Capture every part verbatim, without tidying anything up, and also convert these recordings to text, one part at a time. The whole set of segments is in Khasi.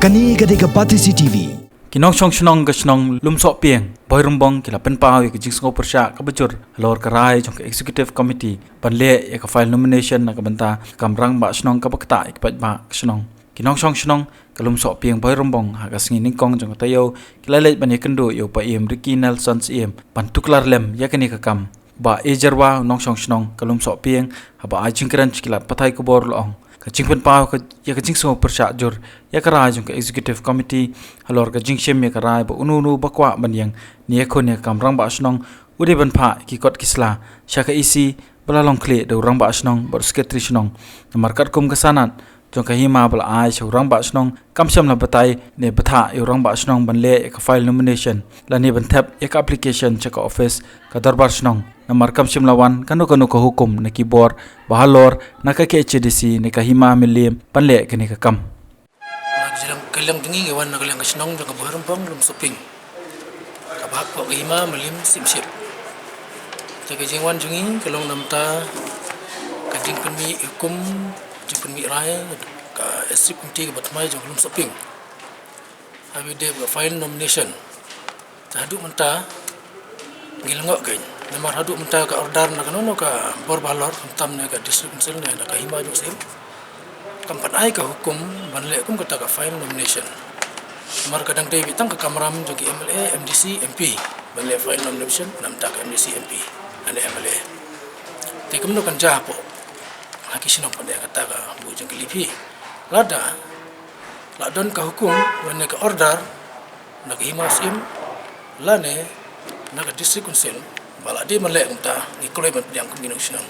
Kane ka dei ka Batesi T V. Ki nongshong shnong ka shnong Lumsohpieng, Bhoirymbong ki la pynpaw ïa ka jingsngew pyrshah kaba jur halor ka rai jong ka Executive Committee ban leh ïa ka file nomination na ka bynta ka kam rangbah shnong kaba ktah ïa ki paidbah ka shnong. Ki nongshong shnong ka Lumsohpieng, Bhoirymbong ha ka sngi nyngkong jong ka taïew ki la leit ban ïakynduh ïa u Bah Ïem Ricky Nelson Syiem ban tuklar lem ïa kane ka kam. Bah Ejerwa, u nongshong shnong ka Lumsohpieng, haba ai jingkren sha ki lad pathai khubor la ong, ka jingpynpaw ka, ïa ka jingsngew pyrshah jur ïa ka rai jong ka Executive Committee halor ka jingshim ïa ka rai ba uno uno ba kwah ban ïeng ne ïakhun ïa ka kam rangbah shnong u dei ban phah ki kot ki sla sha ka E C ba la long khlieh da u rangbah shnong bad u secretary shnong. Namar katkum ka sanad jong ka hima ba la ai sha u rangbah shnong, kam shym la batai ne bthah ïa u rangbah shnong ban leh ïa ka file nomination lane ban thep ïa ka application sha ka office ka dorbar shnong. Namar kam shym la wan kano kano ka hukum na ki bor ba halor na ka K H A D C ne ka hima Mylliem ban leh kane ka kam. Na ka liang, ka liang jong ngi, ngi wan na ka liang ka shnong jong ka Bhoirymbong Lumsohpieng kaba hap ka hima Mylliem Syiemship. Te ka jingwan jong ngi ka long namar ka jingpynmih hukum, jingpynmih rai ka Executive Committee kaba thymmai jong ka Lumsohpieng. Haba dep ka file nomination, te haduh mynta ngi la ngop kein. Namar haduh mynta ka order na kano kano ka bor ba halor, khamtam na ka District Council ne na ka hima jong ka Syiem, kam pat ai ka hukum ban leh kum kata ka file nomination. Namar ka dang dei beit tang ka kamram jong ki M L A, M D C, M P ban leh file nomination na ka bynta ka M D C, M P lane M L A. Te kumno kan jia hapoh ha ki shnong pat, ïa kata ka bun jong ki liphi. Lada la don ka hukum lane ka order na ka hima Syiem lane na ka District Council ba la dei ban leh kumta, ngi kloi ban pdiang kum ki nongshong shnong.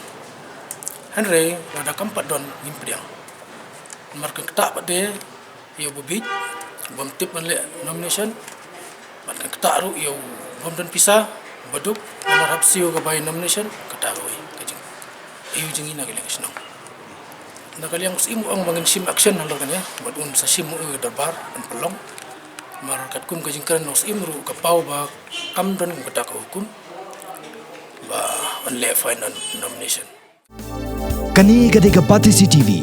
Hynrei lada kam pat don, ngim pdiang. Namar kan ktah pat de ïa u ba bieit bym tip ban leh nomination, bad kan ktah ruh ïa u bym don pisa ba duk namar hap siew ka bai nomination. Kata kawei ka jing, ïa u jingim na ka liang ka shnong. Na ka liang u Syiem u ong ba ngin shim action halor kane, bad un sa shim u ka dorbar ban pynlong. Namar katkum ka jingkren u Syiem ruh ka paw ba kam don kum kata ka hukum ba ban leh file nom-, nomination. Kane ka dei ka Batesi T V.